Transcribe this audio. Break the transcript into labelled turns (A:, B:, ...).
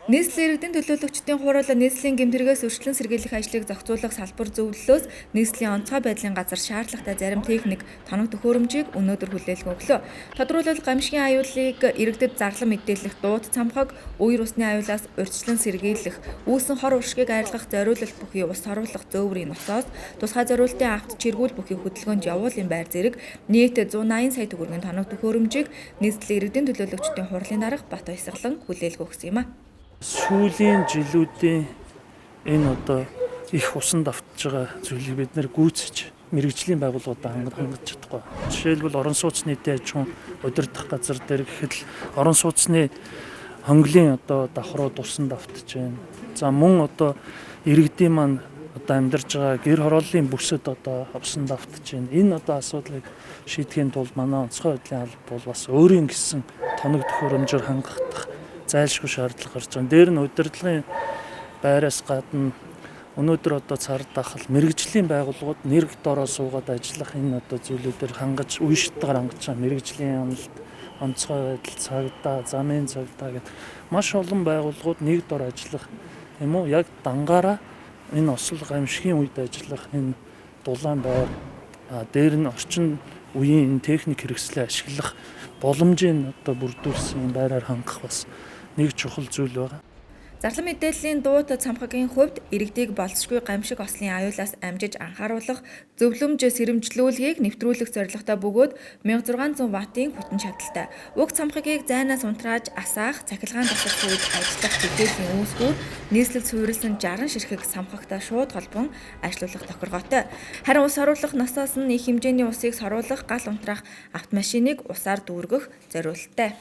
A: Нийслэлийн иргэдийн төлөөлөгчдийн хурал нийслэлийн гэмт хэрэгээс урьдчилан сэргийлэх ажлыг зохицуулах салбар зөвлөлөөс нийслэлийн онцгой байдлын газар шаардлагатай зарим техник, тоног төхөөрөмжийг өнөөдөр хүлээлгэн өглөө. Тодорхойлбол, гамшигын аюулыг иргэдэд зарлан мэдээлэх дуут цамхаг, үер усны аюулаас урьдчилан сэргийлэх, үүсэн хор уршгийг арилгах зориулалт бүхий ус оруулах зөөврийн носоос, тусгай зориултын авто чиргүүл бүхий хөдөлгөөнд явуулын байр зэрэг нийт 180 сая төгрөгийн тоног төхөөрөмжийг нийслэлийн иргэдийн төлөөлөгчдийн хурлын дарга Бат Баясгалан хүлээлгэн өгсөн юм а.
B: Сүүлийн жилүүдийн энэ одоо их усан давтж байгаа зүйлийг бид нэр гүйцэж мэргэжлийн байгууллагуудаа хангаж чадахгүй. Жишээлбэл, орон сууцны нийтийн аж ахуйн удирдах газар дээр гэхэд л орон сууцны хонглын одоо давхрууд усан давтж байна. За, мөн одоо иргэдийн маань одоо амьдарч байгаа гэр хорооллын бүсэд одоо усан давтж байна. Энэ одоо асуудлыг шийдэхийн тулд манай онцгой байдлын алба бол бас өөрийн гэсэн тоног төхөөрөмжөөр хангах зайлшгүй шаардлага гарч байгаа. Дээр нь удирдлагын байраас гадна өнөөдөр одоо цар тахал мэргэжлийн байгууллагууд нэрэг дороо суугаад ажиллах энэ одоо зүйлүүдээр хангаж, үе шаттгаар хангаж байгаа мэргэжлийн амлалт, онцгой байдал, цагдаа, замын цагдаа гэд маш олон байгууллагууд нэг дор ажиллах юм уу, яг дангаараа энэ осол гамшигын үед ажиллах энэ дулаан байр, дээр нь орчин үеийн энэ техник хэрэгслээ ашиглах боломжийг одоо бүрдүүлсэн байраар хангах бас нэг чухал зүйл байгаа.
A: Зарлан мэдээллийн дуут цамхагийн хувьд иргэдийг болзошгүй гамшиг ослын аюулаас амжиж анхааруулах, зөвлөмж сэрэмжлүүлгийг нэвтрүүлэх зорилготой бөгөөд 1600 ваттын хүчин чадалтай. Уг цамхагийг зайнаас унтрааж асаах, цахилгаан тасах үед ажиллах мэдээллийн үүсгүүр, нийслэл суурилсан 60 ширхэг самхагтай шууд холбон ажиллуулах тохиргоотой. Харин ус оруулах насаас нь их хэмжээний усыг соруулах, гал унтраах автомашиныг усаар дүүргэх зориулттай.